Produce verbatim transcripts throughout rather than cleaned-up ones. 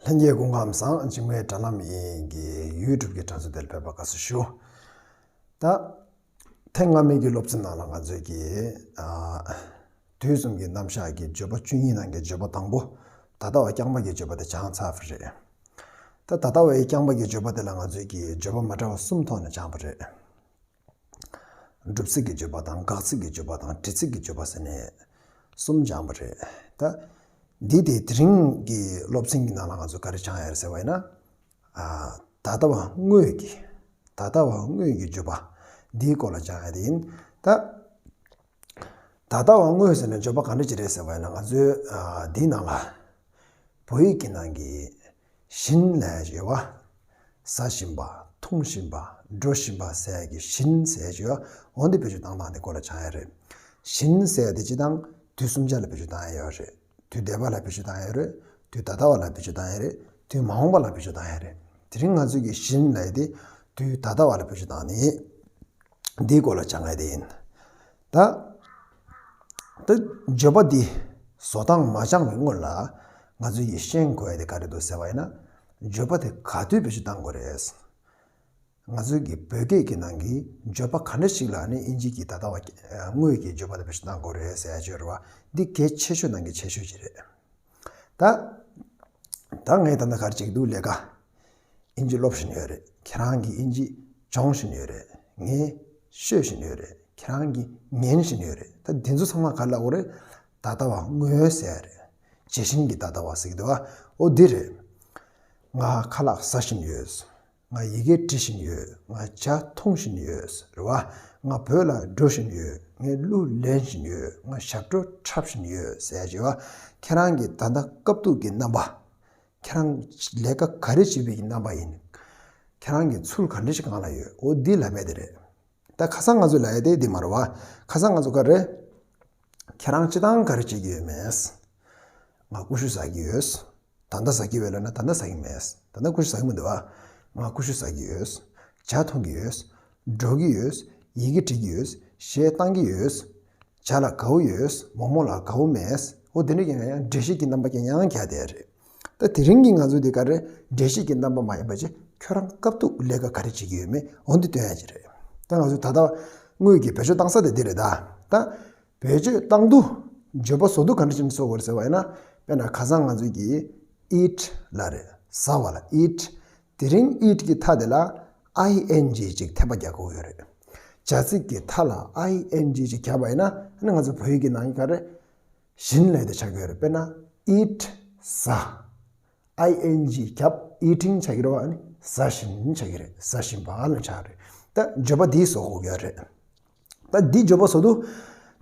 ལྷན་རྒྱས་སྐུ་ཁམས་བཟང་། འཇིགས་མེད་དྲ་ལམ་དབྱིན་གྱི་ཡུ་ཊུབ་ཀྱི་དྲ་ཚོགས་དེར་ཕེབས་པར་དགའ་བསུ་ཞུ། ད། ཐེངས་སྔ་མའི་གི་སློབ་ཚན་ནང་ལ་ང་ཚོས་ཀྱི་ཨ། དུས་གསུམ་གྱི་རྣམ་གཞག་གི་བརྗོད་པ་བཅུ་གཉིས་ནང་གི་བརྗོད་པ་དང་པོ། ད་ལྟ་བ་རྐྱང་པ་གི་བརྗོད་པ་དེ་སྦྱངས་ཚར་བ་རེད། ད་ད་ལྟ་བའི་རྐྱང་པ་གི་བརྗོད་པ་དེ་ལ་ང་ཚོས་ཀྱི་བརྗོད་པ་མ་འདྲ་བ་གསུམ་ཐོག་ནས་སྦྱངས་པ་རེད། སྒྲུབ་ཚིག་གི་བརྗོད་པ་དང་། དགག་ཚིག་གི་བརྗོད་པ་དང་། འབྲི་ཚིག་གི་བརྗོད་པ་ཟེར་ནས་གསུམ་སྦྱངས་པ་རེད། ད་འདི་དེ་དེ་རིང་གི་སློབ་ཚན་གྱི་ནང་ལ་ང་ཚོ་ག་རེ་སྦྱང་ཡ་རེད་ཟེར་བ་ཡིན་ན། ཨ། ད་ལྟ་བ་དངོས་ཀྱི། ད་ལྟ་བ་དངོས་ཀྱི་བརྗོད་པ་འདིའི་སྐོར་ལ་སྦྱང་ཡ་དེ་ཡིན། ད་ད་ལྟ་བ་དངོས་ཟེར་ན་བརྗོད་པ་ག་འདྲ་ཅིག་རེད་ཟེར་བ་ཡིན་ན། ང་ཚོའི་ཨ། འདིའི་ནང་ལ་བོད་ཡིག་གི་ནང་གི་བཞིན་ལབ་ཡ་ཅིག་ཡོད་པ། ཟ་བཞིན་པ། འཐུང་བཞིན་པ། འགྲོ་བཞིན་པ་ཟེར་ཡ་གི་བཞིན་ཟེར་ཡ་ཅིག་ཡོད་པ། འོ་འདི་བེད་སྤྱོད་བཏང་སྟངས་དེ་སྐོར་ལ་སྦྱང་ཡ་རེད། བཞིན་ཟེར་ཡ་དེ་སྤྱིར་བཏང་དུས་གསུམ་ཆ་ལ་བེད་སྤྱོད་བཏང་ཡ་ཡོད་རེད། དུས་འདས་པ་ལ་བེད་སྤྱོད་བཏང་ཡ་རེད། དུས་ད་ལྟ་བ་ལ་བེད་སྤྱོད་བཏང་ཡ་རེད། དུས་མ་འོངས་པ་ལ་བེད་སྤྱོད་བཏང་ཡ་རེད། དེ་རིང་ང་ཚོས་ཀྱི་བཞིན་ལབ་ཡ་དེ་དུས་ད་ལྟ་བ་ལ་བེད་སྤྱོད་བཏང་ནི། འདིའི་སྐོར་ལ་སྦྱང་ཡ་དེ་ཡིན། ད། ད་བརྗོད་པ་འདི་བཟོ་སྟངས་མ་སྦྱངས་པའི་སྔོན་ལ་ང་ཚོས་ཀྱི་ཤེས་དགོས་ཡ་དེ་ག་རེ་འདུག་ཟེར་བ་ཡིན་ན། བརྗོད་པ་དེ་ག་དུས་བེད་སྤྱོད་བཏང་དགོས་རེད། ང་ཚོའི་གི་བོད་སྐད་ཀྱི་ནང་གི་བརྗོད་པ་ག་འདྲ་ཞིག་ལ་ནི་དབྱིན་ཇི་གི་ད་ལྟ་བ་དངོས་ཀྱི་བརྗོད་པ་དེ་བེད་སྤྱོད་གཏང་དགོས་རེད་ཟེར་ཡ་ཅིག་ཡོད་རེད་བ། འདི་གལ་ཆེ་ཤོས་ནང་གི་ཆེ་ཤོས་ཅིག་རེད། ད། ད་ངས་ད་ལྟ་ག་རེ་བྱེད་ཀྱི་འདུག་ལས་ཀ། དབྱིན་ཇི་སློབ་བཞིན་ཡོད་རེད། ཁྱེད་རང་གིས་དབྱིན་ཇི་སྦྱོང་བཞིན་ཡོད་རེད། ངས་ཤོད་བཞིན་ཡོད་རེད། ཁྱེད་རང་གིས་ཉན་བཞིན་ཡོད་རེད། ད་འདི་ཚོ་ཚང་མ་ག་རེ་ལབ་དགོས་རེད། ད་ལྟ་བ་དངོས་ཟེར་ཡ་རེད། ཇི་བཞིན་གྱི་ད་ལྟ་བ་ཟེར་གྱི་འདུག་བ། འོ་འདི་རེད། ང་ཁ་ལག་ཟ་བཞིན་ཡོད། ང་ཡི་གེ་འབྲི་བཞིན་ཡོད། ང་ཇ་འཐུང་བཞིན་ཡོད། རེད་བ། ང་བོད་ལ་འགྲོ་བཞིན་ཡོད། ངས་གླུ་ལེན་བཞིན་ཡོད། ང་ཞབས་བྲོ་འཁྲབ་བཞིན་ཡོད་ཟེར་ཡ་ཅིག་ཡོད་བ། ཁྱེད་རང་གི་ད་ལྟ་སྐབས་ཐོག་གི་རྣམ་པ། ཁྱེད་རང་ལས་ཀ་ག་རེ་བྱེད་པའི་གི་རྣམ་པ་ཡིན། ཁྱེད་རང་གི་ཚུལ་ག་འདྲ་ཞིག་སྒང་ལ་ཡོད། འོ་འདི་ལབ་ཡ་དེ་རེད། ད་ཁ་སང་ང་ཚོས་ལབ་ཡ་དེ་འདི་མ་རེད་བ། ཁ་སང་ང་ཚོ་ག་རེ། ཁྱེད་རང་སྤྱིར་བཏང་ག་རེ་བྱེད་ཀྱི་ཡོད་མེད། ང་ཀུ་ཤུ་ཟ་གི་ཡོད། ད་ལྟ་ཟ་གི་ཡོད་ལབ་ན་ད་ལྟ་ཟ་གི་མེད། ད་ལྟ་ཀུ་ཤུ་ཟ་གི་མི་འདུག་ཨ། ང་ཀུ་ཤུ་ཟ་གི་ཡོད། ཇ་འཐུང་གི་ཡོད། འགྲོ་གི་ཡོད། ཡི་གེ་འབྲི་གི་ཡོད། གཞས་བཏང་གི་ཡོད། ཇ་ལ་དགའ་བོ་ཡོད། མོག་མོག་ལ་དགའ་བོ་མེད། འོ་དེ་འདྲ་ཀྱང་ཡང་འགྲེལ་བཤད་ཀྱི་རྣམ་པ་ཀྱང་ཡང་རྒྱག་བསྡད་རེད། ད་དེ་རིང་གི་ང་ཚོའི་འདི་ག་རེ། འགྲེལ་བཤད་ཀྱི་རྣམ་པ་མ་ཡིན་པ་ཅིག་ཁྱོད་རང་སྐབས་ཐོག་ལས་ཀ་ག་རེ་བྱེད་ཀྱི་ཡོད་མེད་འོ་འདི་སྟོན་ཡ་ཅིག་རེད། ད་ང་ཚོས་ད་ལྟ་དངོས་ཀྱི་བེད་སྤྱོད་བཏང་ས་དེ་འདི་རེད་ད། ད། བེད་སྤྱོད་བཏང་དུས། བརྗོད་པ་བཟོ་དུས་ག་འདྲ་ཞིག་བཟོ་དགོས་རེད་ཟེར་བ་ཡིན་ན། དཔེར་ན་ཁ་སང་ང་ཚོས་ཀྱི་eat ལབ་རེད། ཟ་བ་ལ་eat། དེ་རིང་eat གི་མཐའ་དེ་ལ་ing ཅིག་ཐེབས་པ་རྒྱག་དགོས་ཡོད་རེད། བྱ་ཚིག་གི་མཐའ་ལ་ing ཅིག་བརྒྱབ་པ་ཡིན་ན། ཨ་ནི་ང་ཚོ་བོད་ཡིག་གི་ནང་གི་ག་རེ། བཞིན་ལབ་དེ་ཆགས་ཀྱི་ཡོད་རེད། དཔེར་ན་eat ཟ། ing བརྒྱབ་eating ཆགས་ཀྱི་རེད་བ། ཨ་ནི་ཟ་བཞིན་ཆགས་ཀྱི་རེད། ཟ་བཞིན་པ་ལ་ཆགས་རེད། ད་བརྗོད་པ་འདི་བཟོ་དགོས་ཀྱི་ཡོད་རེད། ད་འདི་བརྗོད་པ་བཟོ་དུས།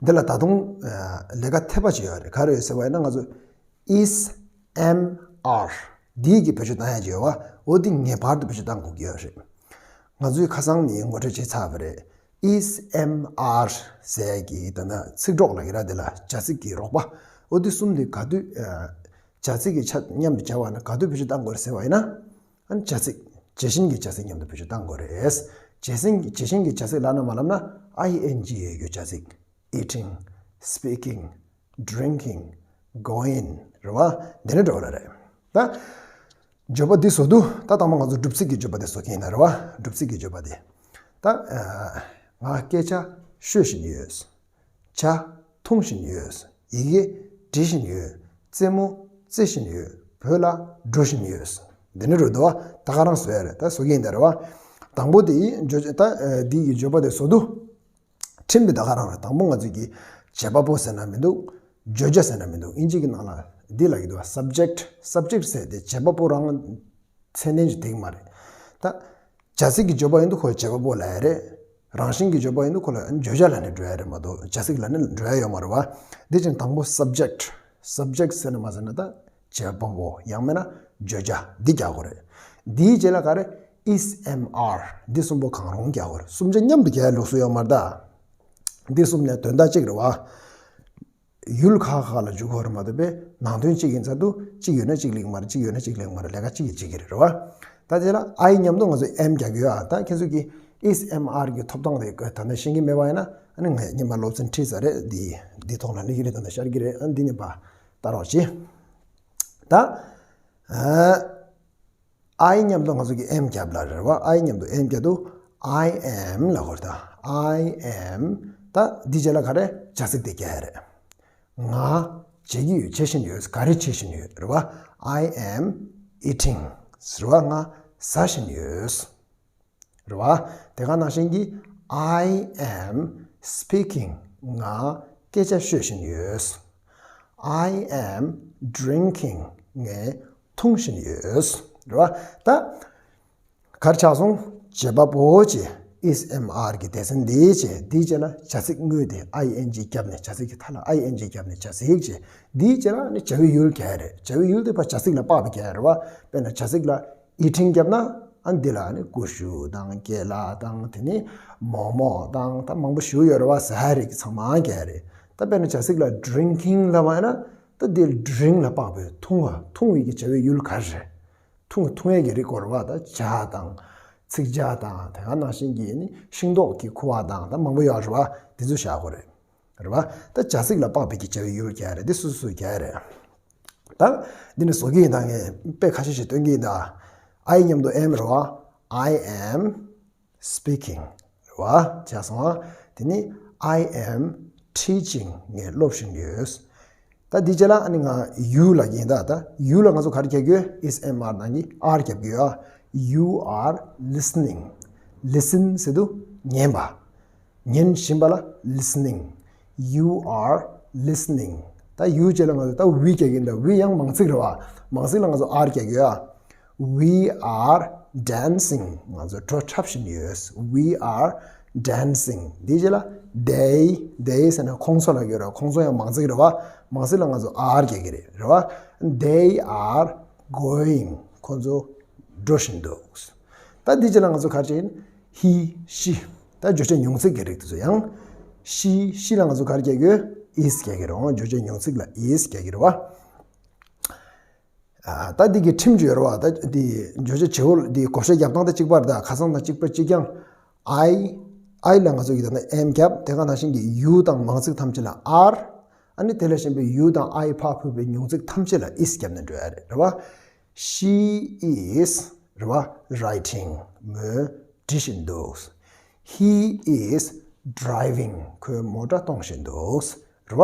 འདི་ལ་ད་དུང་ཨ་ལས་ཀ་ཐེབས་པ་ཅིག་ཡོད་རེད། ག་རེ་ཡོད་ཟེར་བ་ཡིན་ན་ང་ཚོ་is am are འདི་གི་བེད་སྤྱོད་བཏང་ཡ་ཅིག་ཡོད་བ། འོ་འདི་ངེས་པར་དུ་བེད་སྤྱོད་བཏང་དགོས་ཀྱི་ཡོད་རེད། ང་ཚོས་ཁ་སང་ནས་ངོ་སྤྲོད་བྱས་ཚར་བ་རེད། is am are ཟེར་གྱི་ད་ནི་ཚིག་གྲོགས་ལབ་ཀྱི་ར། དེ་ལ་བྱ་ཚིག་གི་རོགས་པ། འོ་འདི་གསུམ་དེ་ག་དུས་ཨ་བྱ་ཚིག་གི་ཆ་མཉམ་དུ་སྦྱར་བ་ན་ག་དུས་བེད་སྤྱོད་བཏང་དགོས་རེད་ཟེར་བ་ཡིན་ན། ཨ་ནི་བྱ་ཚིག་བྱད་བཞིན་གྱི་བྱ་ཚིག་མཉམ་དུ་བེད་སྤྱོད་བཏང་དགོས་རེད། བྱད་བཞིན་གྱི་བྱད་བཞིན་གྱི་བྱ་ཚིག་ལབ་ན་མ་ལབ་ན་ing ཡོད་རྒྱུ་བྱ་ཚིག eating, speaking, drinking, going རེད་བ། འདི་ནི་འགྲོ་ལ་རེད། ད་བརྗོད་པ་འདི་བཟོ་དུས་ད་དང་པོ་ང་ཚོ་སྒྲུབ་ཚིག་གི་བརྗོད་པ་དེ་བཟོ་མཁན་ཡིན་ན་རེད་བ། སྒྲུབ་ཚིག་གི་བརྗོད་པ་དེ། ད་ཨ་ང་སྐད་ཆ་ཤོད་བཞིན་ཡོད། ཇ་འཐུང་བཞིན་ཡོད། ཡི་གེ་འབྲི་བཞིན་ཡོད། རྩེད་མོ་རྩེ་བཞིན་ཡོད། བོད་ལ་འགྲོ་བཞིན་ཡོད། འདི་ནི་རུ་དོ་ད་ག་རང་བཟོ་ཡ་རེད། ད་བཟོ་གི་ཡིན་ད་རེད་བ། དང་པོ་དེ་ཡིན་བརྗོད་ད་འདི་ཡི་བརྗོད་པ་དེ་བཟོ་དུས། ཁྲིམས་དེ་ད་ག་རང་རེད། དང་པོ་ང་ཚོས་ཀྱི་བྱེད་པ་པོ་ཟེར་ན་མི་འདུག་བརྗོད་བྱ་ཟེར་ན་མི་འདུག་དབྱིན་ཇི་གི་ནང་ལ་འདི་ལབ་ཀྱི་འདུག་བ། subject subject ཟེར་དེ་བྱེད་པ་པོ་རང་། མཚན་ལྡན་གྱི་དེ་མ་རེད། ད། བྱ་ཚིག་གི་བརྗོད་པ་ཡིན་དུས་ཁོ་བྱེད་པ་པོ་ལབ་ཡ་རེད། རང་བཞིན་གྱི་བརྗོད་པ་ཡིན་དུས་ཁོ་ལ་བརྗོད་བྱ་ལབ་ནས་འགྲོ་ཡ་རེད་མ་གཏོགས་བྱ་ཚིག་ལབ་ནས་འགྲོ་ཡ་ཡོད་མ་རེད་བ། འདི་ཅན་དང་པོ་subject subject ཟེར་ན་མ་ཟེར་ན་ད་བྱེད་པ་པོ་ཡང་མིན་ན་བརྗོད་བྱ་འདི་རྒྱག་དགོས་རེད། འདིའི་རྗེས་ལ་ག་རེ། is am are འདི་གསུམ་པོ་གང་རུང་རྒྱག་དགོས་རེད། གསུམ་ཆ་མཉམ་དུ་རྒྱག་ཡ་ལུགས་སྲོལ་ཡོད་མ་རེད་ད། འདི་གསུམ་ནས་དོན་དག་གཅིག་རེད་བ། ཡུལ་ཁག་ཁག་ལ་འཇུག་དགོས་རེད་མ་གཏོགས་པས་ནང་དོན་གཅིག་ཡིན་ཚར་དུས་གཅིག་ཡོད་ན་གཅིག་ལེགས་མ་རེད། གཅིག་ཡོད་ན་གཅིག་ལེགས་མ་རེད། ལས་ཀ་གཅིག་གིས་གཅིག་གི་རེད་རེད་བ། ད་དེ་ལ་I མཉམ་དུ་ང་ཚོས་am རྒྱག་གི་ཡོད་ཨ། ད་ཁྱེད་ཚོ་གིས་is am are གི་ཐོབ་ཐང་དེ་ད་ནས་ཤེས་ཀྱི་མེད་པ་ཡིན་ན་ཨ་ནི་ངས་སྔོན་མ་སློབ་ཚན་ཁྲིད་ས་རེད། འདི་འདི་ཐོག་ལ་ནི་གི་རེད། ད་ནས་ཤར་གི་རེད། ཨ་འདི་ནས་པ་ལྟ་རོགས་གྱིས། ད་ I མཉམ་དུ་ང་ཚོ་གི་am་རྒྱབ་ལ་རེད་བ། I མཉམ་དུ་am་རྒྱབ་དུས་I am་ལབ་དགོས་རེད། ད་I am། ད་འདི་རྗེས་ལ་ག་རེ་བྱ་ཚིག་དེ་རྒྱག་ཡ་རེད། ང་བྱེད་ཀྱི་ཡོད། བྱེད་བཞིན་ཡོད། ག་རེ་བྱེད་བཞིན་ཡོད་རེད་བ། I am eating་ཟེར་བ། ང་ཟ་བཞིན་ཡོད་རེད་བ། དེ་ག་ནང་བཞིན་གྱི་I am speaking། ང་སྐད་ཆ་ཤོད་བཞིན་ཡོད། I am drinking། ངས་འཐུང་བཞིན་ཡོད་རེད་བ། ད་གར་ཆགས་སོང་། བྱེད་པ་པོ་བྱས། is am are གི་སྡེ་ཚན་འདི་བྱས། འདིའི་རྗེས་ལ་བྱ་ཚིག་དངོས་དེ་ing་བརྒྱབ་ནས་བྱ་ཚིག་གི་མཐའ་ལ་ing བརྒྱབ་ནས་བྱ་ཚིག་བྱས། འདིའི་རྗེས་ལ་ནི་བྱ་བའི་ཡུལ་རྒྱག་ཡ་རེད། བྱ་བའི་ཡུལ་དེ་ཕར་བྱ་ཚིག་ལ་དཔག་པའི་རྒྱག་ཡ་རེད་བ། དཔེར་ན་བྱ་ཚིག་ལ་eating་བརྒྱབ་ན་ཨ་འདི་ལ་ནི་ཀུ་ཤུ་དང་ཀེ་ལ་དང་དེ་ནི་མོག་མོག་དང་ད་མང་པོ་ཞིག་ཡོད་རེད་བ། ཟ་ཡ་རིགས་ཚང་མ་རྒྱག་ཡ་རེད། ད་དཔེར་ན་བྱ་ཚིག་ལ་drinking་ལབ་པ་ཡིན་ན་ད་འདི་drink་ལ་དཔག་པའི་འཐུང་བ། འཐུང་བའི་གི་བྱ་བའི་ཡུལ་ག་རེ་རེད། འཐུང་འཐུང་ཡས་ཀྱི་རིགས་སྐོར་བ། ད་ཇ་དང་ཚིག་ཇ་དང་དེ་ག་ནང་བཞིན་གྱི་ནི་ཤིང་ཏོག་གི་ཁུ་བ་དང་ད་མང་པོ་ཡོད་རེད་བ། དེ་ཚོ་བཞག་དགོས་རེད། རེད་བ། ད་བྱ་ཚིག་ལ་དཔག་པའི་གི་བྱ་བའི་ཡུལ་རྒྱག་རེད། འདི་སོ་སོ་རྒྱག་རེད། ད་འདི་ནི་བཟོ་གི་ཡིན། ད་ངས་དཔེ་ཁ་ཤས་ཤིག་སྟོན་གི་ཡིན། ད་I་མཉམ་དུ་am་རེད་བ། I am speaking་རེད་བ། བྱས་སོང་བ། དེ་ནི་I am teaching། ངས་སློབ་བཞིན་ཡོད། ད་འདི་རྗེས་ལ་ཨ་ནི་ང་you་ལབ་ཀྱི་ཡིན། ད་ད་you་ལ་ང་ཚོ་ག་རེ་རྒྱག་དགོས། is am are་ནང་གི་are་རྒྱབ་དགོས་ཨ། You are listening། Listen་ཟེར་དུས་ཉན་པ། ཉན་བཞིན་པ་ལ་listening། You are listening། ད་you་རྗེས་ལ་ང་ཚོ་ད་we་རྒྱག་གི་ཡིན། ད་we་ཡང་མང་ཚིག་རེད་བ། མང་ཚིག་ལ་ང་ཚོ་are་རྒྱག་དགོས་ཨ། We are dancing། ང་ཚོ་བྲོ་འཁྲབ་བཞིན་ཡོད། We are dancing། འདི་རྗེས་ལ་they། They་ཟེར་ན་ཁོང་ཚོ་ལབ་ཀྱི་ཡོད་རེད། ཁོང་ཚོ་ཡང་མང་ཚིག་རེད་བ། མང་ཚིག་ལ་ང་ཚོ་are་རྒྱག་གི་རེད། རེད་བ། They are going། ཁོང་ཚོ་འགྲོ་བཞིན་འདུག། ད་འདི་རྗེས་ལ་ང་ཚོ་ག་རེ་བྱེད་ཡིན། He། She། ད་བརྗོད་བྱ་ཉུང་ཚིག་གི་རིགས་དེ་ཚོ་ཡང་། She། She་ལ་ང་ཚོ་ག་རེ་རྒྱག་དགོས། Is་རྒྱག་གི་རེད། འོ་བརྗོད་བྱ་ཉུང་ཚིག་ལ་is་རྒྱག་གི་རེད་བ། ཨ། ད་འདི་གི་ཁྲིམས་ཅིག་ཡོད་རེད་བ། ད་འདི་བརྗོད་བྱ་བྱེད་པོ་འདི་བགོ་བཤའ་རྒྱབ་སྟངས་ད་གཅིག་པ་རེད། ད་ཁ་སང་དང་གཅིག་པ་གཅིག་རྐྱང་། I། I་ལ་ང་ཚོ་གི་ད་ནི་am་རྒྱབ། དེ་ག་ནང་བཞིན་གྱི་you་དང་མང་ཚིག་ཐམས་ཅད་ལ་are། ཨ་ནི་དེ་ལ་གཞན་པའི་you་དང་I་ཕར་ཕུད་པའི་ཉུང་ཚིག་ཐམས་ཅད་ལ་is་རྒྱབ་ནས་འགྲོ་ཡ་རེད། རེད་བ། She is། རེད་བ། Writing། མོས་འབྲི་བཞིན་འདུག། He is driving། ཁོས་མོ་ཊ་གཏོང་བཞིན་འདུག། རེད་བ།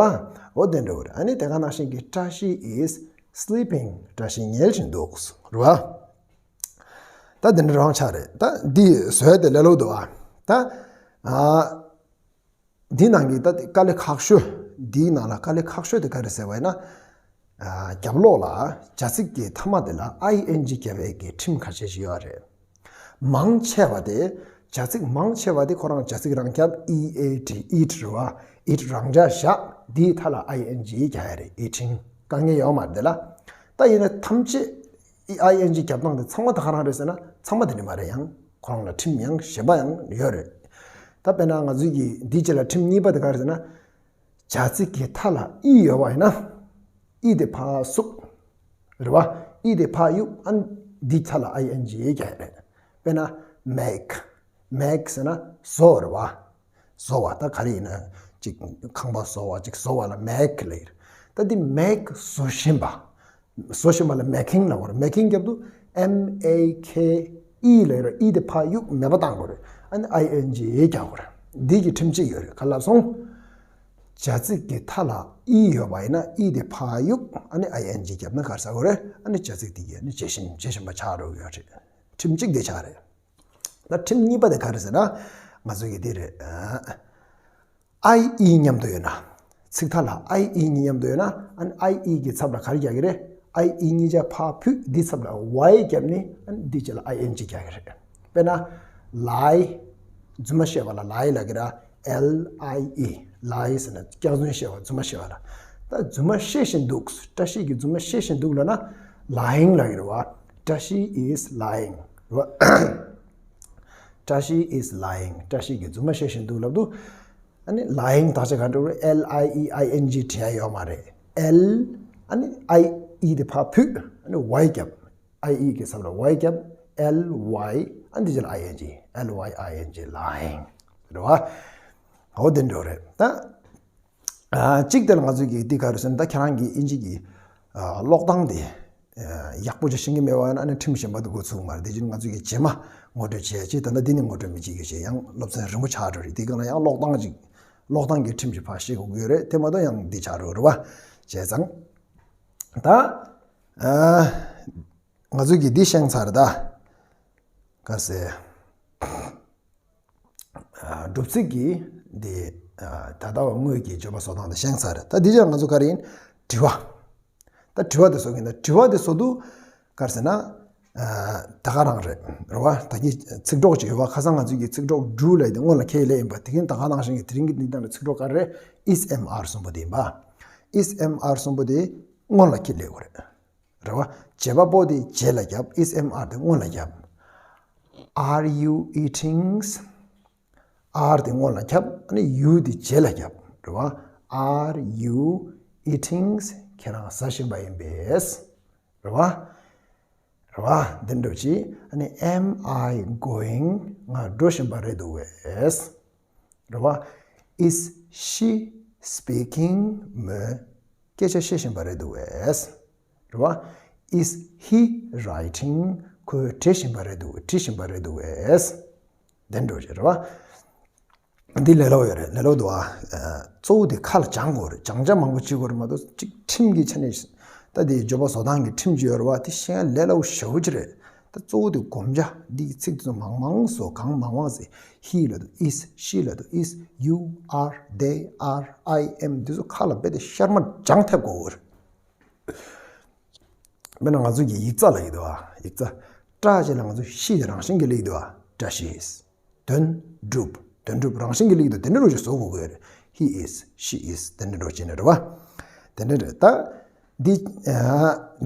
འོ་དེ་འདྲ་བོ་རེད། ཨ་ནི་དེ་ག་ནང་བཞིན་གྱི་བཀྲ་ཤིས་is sleeping། བཀྲ་ཤིས་ཉལ་བཞིན་འདུག། རེད་བ། ད་དེ་འདྲ་རང་ཆགས་རེད། ད་འདི་བཟོ་ཡ་དེ་ལས་སླ་པོ་འདུག་ཨ། ད་ཨ། འདི་ནང་གི་ད་དཀའ་ལས་ཁག་ཤོས། འདིའི་ནང་ལ་དཀའ་ལས་ཁག་ཤོས་དེ་ག་རེ་ཟེར་བ་ཡིན་ན། ཨ། རྒྱབ་ལོགས་ལ་བྱ་ཚིག་གི་མཐའ་མ་དེ་ལ་ing་རྒྱབ་པའི་གི་ཁྲིམས་ཁ་ཤས་ཤིག་ཡོད་རེད། མང་ཆེ་བ་དེ། བྱ་ཚིག་མང་ཆེ་བ་དེ་ཁོ་རང་བྱ་ཚིག་རང་རྒྱབ་eat། Eat་རེད་བ། Eat་རང་འཇགས་བཞག། འདིའི་མཐའ་ལ་ing་རྒྱག་ཡ་རེད། Eating། དཀའ་ངལ་ཡོད་མ་རེད་དེ་ལ། ད་ཡིན་ན་ཐམས་ཅད་ing་རྒྱབ་སྟངས་དེ་ཚང་མ་ད་ག་རང་རེད་ཟེར་ན། ཚང་མ་དེ་འདྲ་མ་རེད། ཡང་ཁོ་རང་ལ་ཁྲིམས་ཡང་གཞན་པ་ཡང་ཡོད་རེད། ད་དཔེར་ན་ང་ཚོའི་གི་འདིའི་རྗེས་ལ་ཁྲིམས་གཉིས་པ་དེ་ག་རེ་ཟེར་ན། བྱ་ཚིག་གི་མཐའ་ལ་ing་ཡོད་པ་ཡིན་ན། ing་དེ་ཕར་བསུབ། རེད་བ། ing་དེ་ཕར་གཡུག། ཨ། འདིའི་མཐའ་ལ་ing་རྒྱག་ཡ་རེད། དཔེར་ན་make། Make་ཟེར་ན་བཟོ་བ་རེད་བ། བཟོ་བ། ད་ག་རེ་ཡིན་ན་ཅིག་ཁང་པ་བཟོ་བ། ཅིག་བཟོ་བ་ལ་make་ལབ་ཀྱི་རེད། ད་འདི་make་བཟོ་བཞིན་པ། བཟོ་བཞིན་པ་ལ་making་ལབ་དགོས་རེད། making་རྒྱབ་དུས་M A K E་ལབ་ཀྱི་རེད། ing་དེ་ཕར་གཡུག་མེད་པ་བཏང་དགོས་རེད། ཨ་ནི་ing་རྒྱག་དགོས་རེད། འདི་གི་ཁྲིམས་གཅིག་ཡོད་རེད། ག་ལབ་སོང་། བྱ་ཚིག་གི་མཐའ་ལ་ing་ཡོད་པ་ཡིན་ན་ing་དེ་ཕར་གཡུག། ཨ་ནི་ing་རྒྱབ་ན་ག་རེ་ཟེར་དགོས་རེད། ཨ་ནི་བྱ་ཚིག་དེ་གི་ཨ་ནི་བྱེད་བཞིན་བྱེད་བཞིན་པ་ཆགས་འགྲོ་གི་ཡོད་རེད། ཁྲིམས་གཅིག་དེ་ཆགས་རེད། ད་ཁྲིམས་གཉིས་པ་དེ་ག་རེ་ཟེར་ན། ང་ཚོ་གི་དེ་རེད། ཨ། ing་མཉམ་དུ་ཡོད་ན། ཚིག་མཐའ་ལ་ing་གཉིས་མཉམ་དུ་ཡོད་ན། ཨ་ནི་ing་གི་ཚབ་ལ་ག་རེ་རྒྱག་གི་རེད། ing་གཉིས་ཆ་ཕར་ཕུད། འདི་ཚབ་ལ་y་རྒྱབ་ནས། ཨ་ནི་འདི་རྗེས་ལ་ing་རྒྱག་གི་རེད། དཔེར་ན། lie། རྫུན་མ་བཤད་པ་ལ་lie་ལབ་ཀྱི་རེད། L I E། Lie་ཟེར་ན་སྐྱག་རྫུན་བཤད་པ། རྫུན་མ་བཤད་པ་ལ། ད་རྫུན་མ་བཤད་བཞིན་འདུག། བཀྲ་ཤིས་ཀྱིས་རྫུན་མ་བཤད་བཞིན་འདུག་ལབ་ན་lying་ལབ་ཀྱི་རེད་བ། བཀྲ་ཤིས་is lying་རེད་བ། བཀྲ་ཤིས་is lying། བཀྲ་ཤིས་ཀྱིས་རྫུན་མ་བཤད་བཞིན་འདུག་ལབ་དུས། ཨ་ནི་lying་དག་ཆ་ག་འདྲ་རེད། L I E I N G་བྲིས་ཡ་ཡོད་མ་རེད། L། ཨ་ནི་I E་དེ་ཕར་ཕུད། ཨ་ནི་y་རྒྱབ། I E་གི་ཚབ་ལ་y་རྒྱབ། L Y། ཨ་ནི་འདི་ཅི་ལ་I N G། L Y I N G lying་རེད་བ། འོ་དེ་འདྲ་རེད་ད། ཨ། གཅིག་དེ་ལ་ང་ཚོས་ཀྱི་འདི་ག་རེ་ཟེར་ན། ད་ཁྱེད་རང་གི་ཨིན་ཇི་གི་ཨ་ཀློག་སྟངས་དེ་ ཡག་པོ་ཅིག་ཤེས་ཀྱི་མེད་པ་ཡིན་ན་ཨ་ནི་ཁྲིམས་གཞན་པ་དེ་འགོ་ཚུགས་མ་རེད། དེ་བཞིན་ང་ཚོ་གི་རྗེས་མ་ངོ་སྤྲོད་བྱས་རྗེས་ད་ལྟ་འདི་ནས་ངོ་སྤྲོད་མི་བྱེད་རྒྱུ་བྱས་ཡང་སློབ་ཚན་རིང་པོ་ཆགས་འགྲོ་རེད། དེ་ག་ལ་ཡང་ཀློག་སྟངས་ཅིག་ཀློག་སྟངས་ཀྱི་ཁྲིམས་ཅིག་ཕར་ཤེས་དགོས་ཀྱི་ཡོད་རེད། དེ་མ་གཏོགས་ཡང་འདི་ཆགས་འགྲོ་རེད་བ། བྱས་ཙང་ད་ཨ་ང་ཚོ་གི་འདི་ཤེས་ཚར། ད་ག་ཟེ། སྒྲུབ་ཚིག་གི་འདི་ད་ལྟ་བ་དངོས་ཀྱི་བརྗོད་པ་བཟོ་སྟངས་དེ་ཤེས་ཚར། ད་འདི་ཅག་ང་ཚོ་ག་རེ་ཡིན། དྲི་བ། ད་དྲི་བ་དེ་བཟོ་གི་ཡིན། ད་དྲི་བ་དེ་བཟོ་དུས་ག་རེ་ཟེར་ན། ད་ག་རང་རེད་རེད་བ། ད་གི་ཚིག་གྲོགས་ཅིག་ཡོད་བ། ཁ་སང་ང་ཚོ་གི་ཚིག་གྲོགས་do ལབ་དེ་སྔོན་ལ་ཁྱེད་ལས་ཡིན་པ། དེ་གིན་ད་ག་ནང་བཞིན་གྱི་དེ་རིང་གི་འདི་དང་ཚིག་གྲོགས་ག་རེ་རེད། is am are གསུམ་པོ་དེ་ཡིན་པ། is am are གསུམ་པོ་དེ་སྔོན་ལ་ཁྱེད་ལས་དགོས་རེད། རེད་བ། བྱེད་པ་པོ་དེ་རྗེས་ལ་རྒྱབ། is am are དེ་སྔོན་ལ་རྒྱབ། Are you eating? are དེ་སྔོན་ལ་རྒྱབ། ཨ་ནི་you དེ་རྗེས་ལ་རྒྱབ། རེད་བ། Are you eating? ཁྱེད་རང་ཟ་བཞིན་པ་ཡིན་པས། རེད་བ། རེད་བ། འདི་འདྲ་ཅིག་ཨ་ནི་am I going? ང་འགྲོ་བཞིན་པ་རེད་འདུག་གས། རེད་བ། Is she speaking? མོས་སྐད་ཆ་བཤད་བཞིན་པ་རེད་འདུག་གས། རེད་བ། Is he writing? ཁོས་བྲིས་བཞིན་པ་རེད་འདུག་བྲིས་བཞིན་པ་རེད་འདུག་གས། དེ་འདྲ་ཅིག་རེད་བ། འདི་ལས་སླ་པོ་ཡོད་རེད། ལས་སླ་པོ་འདུག་ཨ། གཙོ་བོ་དེ་ཁ་ལ་སྦྱང་དགོས་རེད། སྦྱང་བྱ་མང་པོ་བྱེད་དགོས་རེད་མ་གཏོགས་གཅིག་ཁྲིམས་ཀྱི་ཆ་ནས། ད་དེ་བརྗོད་པ་བཟོ་སྟངས་ཀྱི་ཁྲིམས་ཅིག་ཡོད་རེད་བ། དེ་ཤེས་ཡ་ལས་སླ་པོ་ཞེ་པོ་ཅིག་རེད། ད་གཙོ་བོ་དེ་སྒོམ་བྱ། འདིའི་ཚིག་དེ་ཚོ་མང་མང་བཟོ། གང་མང་མང་ཟེར། he ལབ་དུས་is, she ལབ་དུས་is, you, are, they, are, I am འདི་ཚོ་ཁ་ལ་རྦད་དེ་ཤར་མ་སྦྱང་ཐེབས་དགོས་རེད། དཔེར་ན་ང་ཚོ་གི་ཡིག་ཚགས་ལ་ཡོད་དོ། ཡིག་ཚགས། བཀྲ་ཅེས་ལ་ང་ཚོ་she དེ་རང་བཞིན་གྱིས་སླེབས་ཡོད་དོ། བཀྲ་ཤིས། དོན་གྲུབ། དོན་གྲུབ་རང་བཞིན་གྱིས་སླེབས་ཡོད་དོ། དེ་འདྲ་རོ་ཞིག་བཟོ་དགོས་ཀྱི་ཡོད་རེད། he is, she is དེ་འདྲ་རོ་བྱས་ནས་རེད་བ། དེ་འདྲ་རེད། ད་འདི་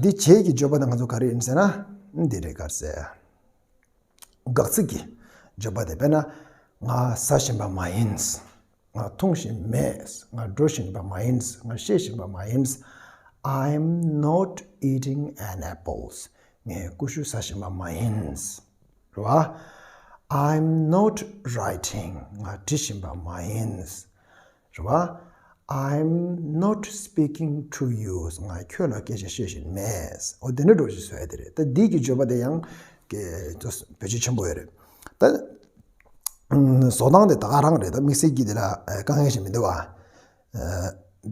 འདི་བྱས་ཀྱི་བརྗོད་པ་དེ་ང་ཚོ་ག་རེ་ཡིན་ཟེར་ན། འདི་རེད། ག་རེ་ཟེར། དགག་ཚིག་གི་བརྗོད་པ་དེ། དཔེར་ན། ང་ཟ་བཞིན་པ་མ་ཡིན། ང་འཐུང་བཞིན་མེད། ང་འགྲོ་བཞིན་པ་མ་ཡིན། ང་བཤད་བཞིན་པ་མ་ཡིན། I'm not eating an apple. ངས་ཀུ་ཤུ་ཟ་བཞིན་པ་མ་ཡིན། རེད་བ། I'm not writing. ང་བྲིས་བཞིན་པ་མ་ཡིན། རེད་བ། I'm not speaking to you. ང་ཁྱོད་ལ་སྐད་ཆ་བཤད་བཞིན་མེད། འོ་དེ་འདྲ་འགྲོ་ཞིག་བཟོ་ཡ་དེ་རེད། ད་འདི་གི་བརྗོད་པ་དེ་ཡང་གི་བེད་སྤྱོད་ཆེན་པོ་ཡོད་རེད། ད་བཟོ་སྟངས་དེ་ད་ག་རང་རེད། ད་དམིགས་བསལ་གྱི་དེ་ལ་དཀའ་ངལ་ཞིག་མི་འདུག་བ།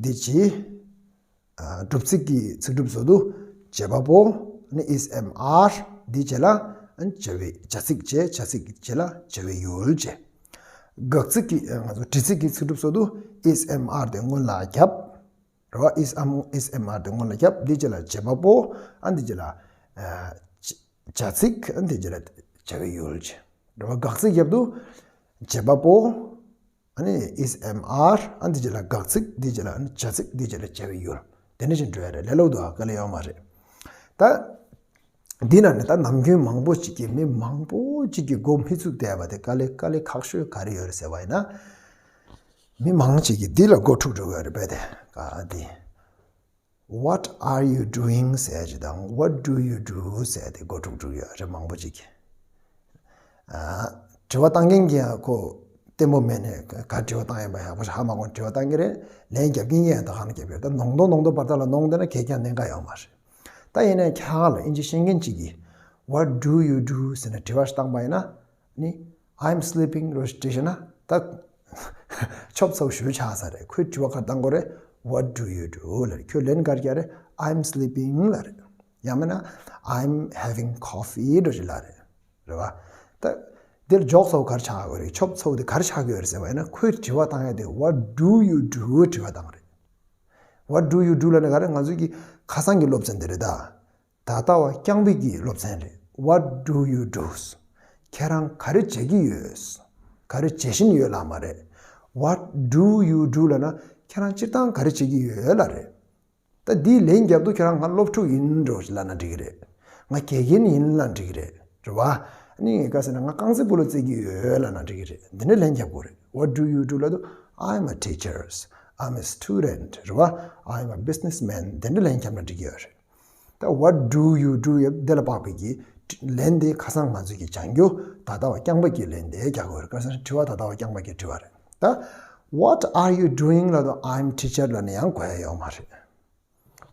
འདི་ཅི། སྒྲུབ་ཚིག་གི་ཚིག་གྲུབ་བཟོ་དུས་བྱེད་པ་པོ་ནི་is, am, are འདི་རྗེས་ལ་བྱ་བའི་བྱ་ཚིག་བྱས། བྱ་ཚིག་རྗེས་ལ་བྱ་བའི་ཡུལ་བྱས། དགག་ཚིག་གི་ང་ཚོ་འདྲི་ཚིག་གི་ཚིག་གྲུབ་བཟོ་དུས་is, am, are དེ་སྔོན་ལ་རྒྱབ། རེད་བ། is, am, is, am, are དེ་སྔོན་ལ་རྒྱབ། འདི་རྗེས་ལ་བྱེད་པ་པོ། ཨ་འདི་རྗེས་ལ་བྱ་ཚིག་ཨ་འདི་རྗེས་ལ་བྱ་བའི་ཡུལ་བྱས། རེད་བ། དགག་ཚིག་རྒྱབ་དུས་བྱེད་པ་པོ། ཨ་ནི་is, am, are ཨ་འདི་རྗེས་ལ་དགག་ཚིག་འདི་རྗེས་ལ་ཨ་ནི་བྱ་ཚིག་འདི་རྗེས་ལ་བྱ་བའི་ཡུལ། དེ་འདྲ་ཞིག་འགྲོ་ཡ་རེད། ལས་སླ་པོ་འདུག་ཨ། དཀའ་ལས་ཡོད་མ་རེད། ད་འདི་ན་ནི་ད་ནམ་རྒྱུན་མང་པོ་ཅིག་གིས། མི་མང་པོ་ཅིག་གིས་མགོ་མི་ཚོས་བསྡད་པ་དེ། དཀའ་ལས་དཀའ་ལས་ཁག་ཤོས་ག་རེ་ཡོད་རེད་ཟེར་བ་ཡིན་ན། མི་མང་ཅིག་གིས་འདི་ལ་མགོ་འཁྲུག་འགྲོ་གི་ཡོད་རེད་པས་དེ། ག་འདི། What are you doing ཟེར་ཅིག་དང་། What do you do ཟེར་དེ་མགོ་འཁྲུག་འགྲོ་གི་ཡོད་རེད། མང་པོ་ཅིག་གིས། ཨ། དྲི་བ་བཏང་མཁན་གྱིས་ཡང་ཁོ་ལྟད་མོ་མེད་ནས་ག་དྲི་བ་བཏང་ཡིན་པ་ཡག་པོ་ཞིག་ཧ་མ་གོ། དྲི་བ་བཏང་གི་རེད། ལན་རྒྱབ་མཁན་གྱིས་ཡང་ད་ག་ནང་རྒྱབ་ཡོད། ད་ནོང་དོ་ནོང་དོ་བར་ཐག་ལ་ནོང་བསྡད་ན་གས་ཀྱང་གནད་འགག་ཡོད་མ་རེད། ད་ཡིན་ནའི་ཁྱེད་རང་ལ་དབྱིན་ཇི་ཤེས་མཁན་ཅིག་གིས་What do you do ཟེར་ནས་དྲི་བ་ཞིག་བཏང་པ་ཡིན་ན། ནི། I'm sleeping རོ་ཞིག་བྲིས་ཤེ་ན་ད་ཆོབ་ཚ་བོ་ཞེ་པོ་ཆགས་ས་རེད། ཁོས་དྲི་བ་ག་རེ་བཏང་དགོས་རེད། What do you do ལབ་རེད། ཁྱོད་ལན་ག་རེ་རྒྱག་རེད། I'm sleeping ལབ་རེད། ཡང་མིན་ན་I'm having coffee རོ་ཞིག་ལབ་རེད། རེད་བ། ད་འདིར་འཇོག་ཚ་བོ་ག་རེ་ཆགས་དགོས་རེད། ཆོབ་ཚ་བོ་དེ་ག་རེ་ཆགས་ཀྱི་ཡོད་རེད་ཟེར་བ་ཡིན་ན། ཁོས་དྲི་བ་བཏང་ཡ་དེ་What do you do དྲི་བ་བཏང་རེད། What do you do ལབ་ན་ག་རེ། ང་ཚོའི་གི་ཁ་སང་གི་སློབ་ཚན་དེ་རེད་ད། ད་ལྟ་བ་རྐྱང་པའི་གི་སློབ་ཚན་རེད། What do you do? ཁྱེད་རང་ག་རེ་བྱེད་ཀྱི་ཡོད། ག་རེ་བྱེད་བཞིན་ཡོད་ལབ་མ་རེད། What do you do ལབ་ན་ཁྱེད་རང་སྤྱིར་བཏང་ག་རེ་བྱེད་ཀྱི་ཡོད་ལབ་རེད། ད་འདིའི་ལན་རྒྱབ་དུས་ཁྱེད་རང་ང་སློབ་ཕྲུག་ཡིན་འགྲོ་ཞིག་ལབ་ན་འགྲིག་གི་རེད། ང་དགེ་རྒན་ཡིན་ལབ་འགྲིག་གི་རེད། རེད་བ། ཨ་ནི་ག་ཟེར་ན་ང་རྐང་རྩེད་སྤོ་ལོ་རྩེད་ཀྱི་ཡོད་ལབ་ན་འགྲིག་གི་རེད། འདི་འདྲ་ལན་རྒྱབ་དགོས་རེད། What do you do ལབ་དུས། I'm a teacher. I'm a student. རེད་བ། I'm a businessman. དེ་འདྲ་ལན་རྒྱབ་ན་འགྲིག་གི་ཡོད་རེད། ད་What do you do ཡབ་འདི་ལ་དཔག་པའི་གི་ལན་དེ་ཁ་སང་ང་ཚོས་ཀྱི་སྦྱང་རྒྱུ་ད་ལྟ་བ་རྐྱང་པ་གི་ལན་དེ་རྒྱག་དགོས་རེད། ག་ཟེར་ན་དྲི་བ་ད་ལྟ་བ་རྐྱང་པ་གི་དྲི་བ་རེད། ད་What are you doing ལབ་དུས། I'm teacher ལབ་ན་ཡང་གོ་ཡ་ཡོད་མ་རེད།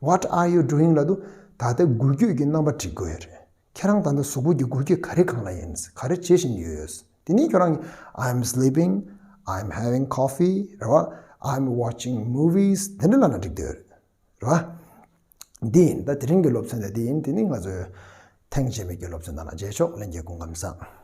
What are you doing ལབ་དུས། ད་ལྟ་འགུལ་སྐྱོད་ཀྱི་རྣམ་པ་འབྲི་དགོས་ཡོད་རེད། ཁྱེད་རང་ད་ལྟ་གཟུགས་པོ་གི་འགུལ་སྐྱོད་ག་རེ་སྒང་ལ་ཡིན། ག་རེ་བྱེད་བཞིན་ཡོད། དེ་ནས་ཁྱོད་རང་གིས། I'm sleeping, I'm having coffee རེད་བ། I'm watching movies དེ་འདྲ་ལབ་ན་འགྲིག་འདོད་རེད་བ། འདི་ཡིན། ད་དེ་རིང་གི་སློབ་ཚན་དེ་འདི་ཡིན། དེ་ནི་ང་ཚོའི་ཐེངས་རྗེས་མའི་གི་སློབ་ཚན་ནང་ལ་མཇལ་ཆོག་ལྷན་རྒྱས་སྐུ་ཁམས་བཟང་།